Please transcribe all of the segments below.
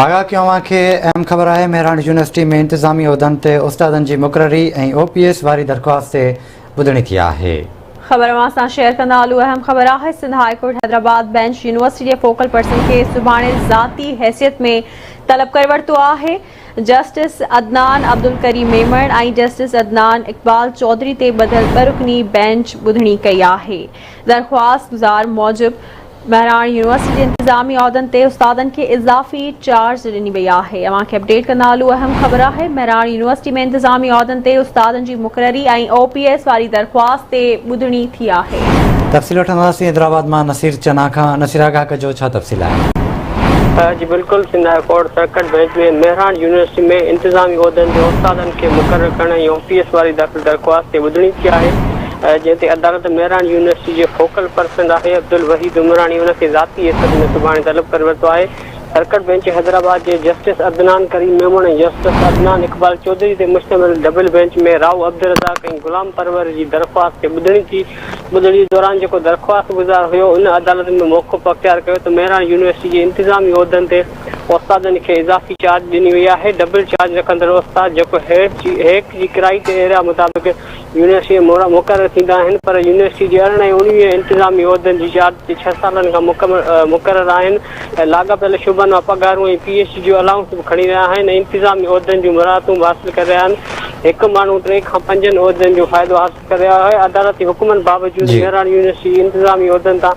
آگاهه ڪيون اوهان کي اهم خبر آهي مهراڻ يونيورسٽي ۾ انتظامي عهدن تي استادن جي مقرري ۽ او پي ايس واري درخواست تي ٻڌڻي ٿي آهي. خبر اوهان سان شيئر ڪندا هلون اهم خبر آهي Sindh high court Hyderabad bench university جي فوڪل پرسن کي سڀاڻي ذاتي حيثيت ۾ طلب ڪري ورتو آهي جسٽس عدنان عبدالڪريم ميمڻ ۽ جسٽس عدنان اقبال چوڌري تي ٻڌل ٻه رڪني بينچ ٻڌڻي ڪئي آهي درخواستگذار موجب مهراڻ يونيورسٽي جي انتظامي عهدن تي استادن کي اضافي چارج ڏني وئي آهي. اوهان کي اپڊيٽ ڪندا هلون اهم خبر آهي مهراڻ يونيورسٽي ۾ انتظامي عهدن تي استادن جي مقرري ۽ او پي ايس واري درخواست تي ٻڌڻي ٿي آهي. تفصيل وٺنداسين حيدرآباد مان نصير چنا کان نصير آگاهه ڪجو ڇا تفصيل آهي. جي بلڪل Sindh high court circuit bench ۾ Mehran university ۾ انتظامي عهدن تي استادن کي مقرر ڪرڻ ۽ او پي ايس واري داخل درخواست تي ٻڌڻي ٿي آهي. جنهن تي عدالت مهراڻ يونيورسٽي جي فوڪل پرسن آهي عبدالوحيد عمراڻي ان کي ذاتي حيثيت ۾ سڀاڻي طلب ڪري ورتو آهي. سرڪٽ بينچ حيدرآباد جي جسٽس عدنان ڪريم ميمڻ ۽ جسٽس عدنان اقبال چوڌري تي مشتمل ڊبل بينچ ۾ رائو عبدالرزاق ۽ غلام پرور جي درخواست تي ٻڌڻي ٿي. ٻڌڻي دوران جيڪو درخواست گذار هيو ان عدالت ۾ موقف اختيار ڪيو ته مهراڻ يونيورسٽي جي انتظامي عهدن تي استادن کي اضافي چارج ڏني وئي آهي، ڊبل چارج رکندڙ استاد جيڪو هيڪ جي ڪرائي ايريا مطابق يونيورسٽيء ۾ مقرر ٿيندا آهن پر يونيورسٽي جي 18 ۽ 19 انتظامي عهدن جي چارج تي ڇهه سالن کان مقرر آهن ۽ لاڳاپيل شعبن مان پگهارون ۽ پي ايڇ ڊي جو الائونس به کڻي رهيا آهن ۽ انتظامي عهدن جون مراعتون به حاصل ڪري رهيا آهن هڪ ماڻهو ٽي کان پنجن عهدن جو فائدو حاصل ڪري رهيو آهي عدالتي حڪمن باوجود مهراڻ يونيورسٽي جي انتظامي عهدن تان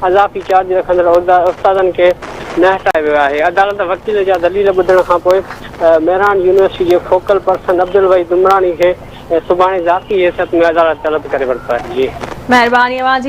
اضافي چارج رکندڙ استادن کي نه هٽايو ويو آهي عدالت وڪيل جا دليل ٻڌڻ کانپوء مهراڻ يونيورسٽي جي فوڪل پرسن عبدالوحيد عمراڻي کي ۽ سڀاڻي ذاتي حيثيت ۾ عدالت طلب ڪري ورتو آهي. جي. مهرباني اوهان جي.